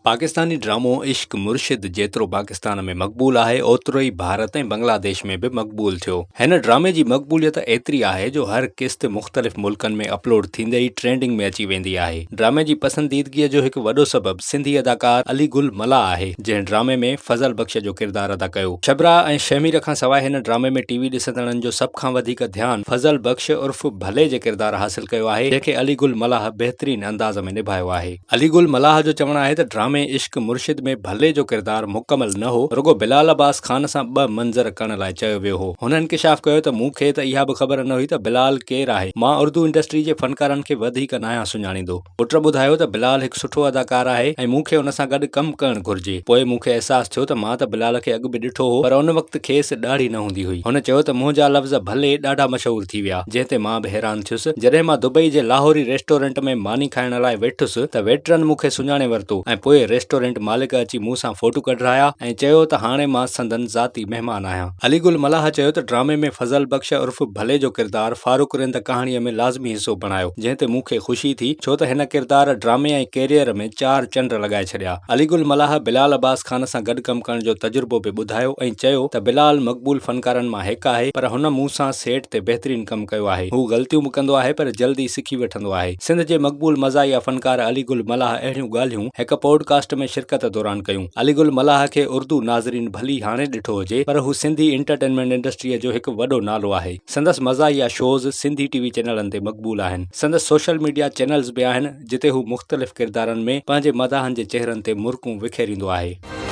پاڪستاني ڊرامو عشق مرشد جيترو پاڪستان ۾ مقبول آهي اوترو ئي ڀارت ۽ بنگلاديش ۾ به مقبول ٿيو. هن ڊرامي جي مقبوليت ايتري آهي جو هر قسط مختلف ملڪن ۾ اپلوڊ ٿيندي ئي ٽرينڊنگ ۾ اچي ويندي آهي. ڊرامي جي پسنديدگيء جو هڪ وڏو سبب سنڌي اداڪار علي گل ملاح آهي جنهن ڊرامي ۾ فضل بخش جو ڪردار ادا ڪيو. شبرا ۽ شهمير کان سواء هن ڊرامي ۾ ٽي وي ڏسندڙن جو سڀ کان وڌيڪ ڌيان فضل بخش عرف ڀلي جي ڪردار حاصل ڪيو آهي جنهن کي علي گل ملاح بهترين انداز ۾ نڀايو آهي. علي گل ملاح جو چوڻ آهي ته ڊرامي عشق مرشد ۾ ڀلي جو ڪردار مڪمل نه هو، رڳو بلال عباس خان سان ٻه منظر ڪرڻ لاء چيو ويو هو. هن انڪشاف ڪيو ته مون کي ته اها به خبر نه هئي ته بلال ڪير آهي، مان اردو انڊسٽري جي فنڪارن کي وڌيڪ ناهيان سڃاڻيندو. پٽ ٻڌايو ته بلال هڪ سٺو اداڪار آهي ۽ مون کي ان سان گڏ ڪم ڪرڻ گهرجي. پوء مون کي احساس ٿيو ته مان ته بلال کي اڳ به ڏٺو هو پر ان وقت کيس ڏاڙهي نه هوندي هئي. هن چيو ته منهنجا لفظ ڀلي ڏاڍا مشهور ٿي ويا، جنهن تي مان به حيران ٿيس. جڏهن مان دبئي جي لاهوري ريسٽورنٽ ۾ ماني کائڻ لاء ويٺس ته ويٽرن مون کي سڃاڻي ورتو ۽ پوء ريسٽورنٽ مالڪ اچي مون سان فوٽو ڪڍرايا ۽ چيو ته هاڻي مان سندن ذاتي مهمان آهيان. علي گل ملاح چيو ته ڊرامي ۾ فضل بخش عرف ڀلي جو ڪردار فاروق رند ڪهاڻيء ۾ لازمي حصو بڻايو، جنهن تي مون کي خوشي ٿي، ڇو ته هن ڪردار ڊرامي ۽ ڪيريئر ۾ چار چنڊ لڳائي ڇڏيا. علي گل ملاح بلال عباس خان سان گڏ ڪم ڪرڻ جو تجربو به ٻڌايو ۽ چيو ته بلال مقبول فنڪارن مان هڪ آهي پر هن مون سان سيٽ تي بهترين ڪم ڪيو آهي، هو غلطيون به ڪندو آهي پر جلد ئي سکي وٺندو آهي. سنڌ جي مقبول مزاحيه فنڪار علي گل ملاح اهڙيون ڳالهيون هڪ پوڊ ڪاسٽ ۾ شرڪت دوران ڪيون. علي گل ملاح کي اردو ناظرين ڀلي هاڻي ڏٺو هجي پر هو سنڌي انٽرٽينمينٽ انڊسٽريء جو هڪ وڏو نالو آهي. سندس مزاحيه شوز سنڌي ٽي وي چينلن تي مقبول آهن. سندس سوشل ميڊيا چينلز به آهن. جتي هو مختلف ڪردارن ۾ پنهنجي مداحن جي چهرن تي مرڪون وکيريندو آهي.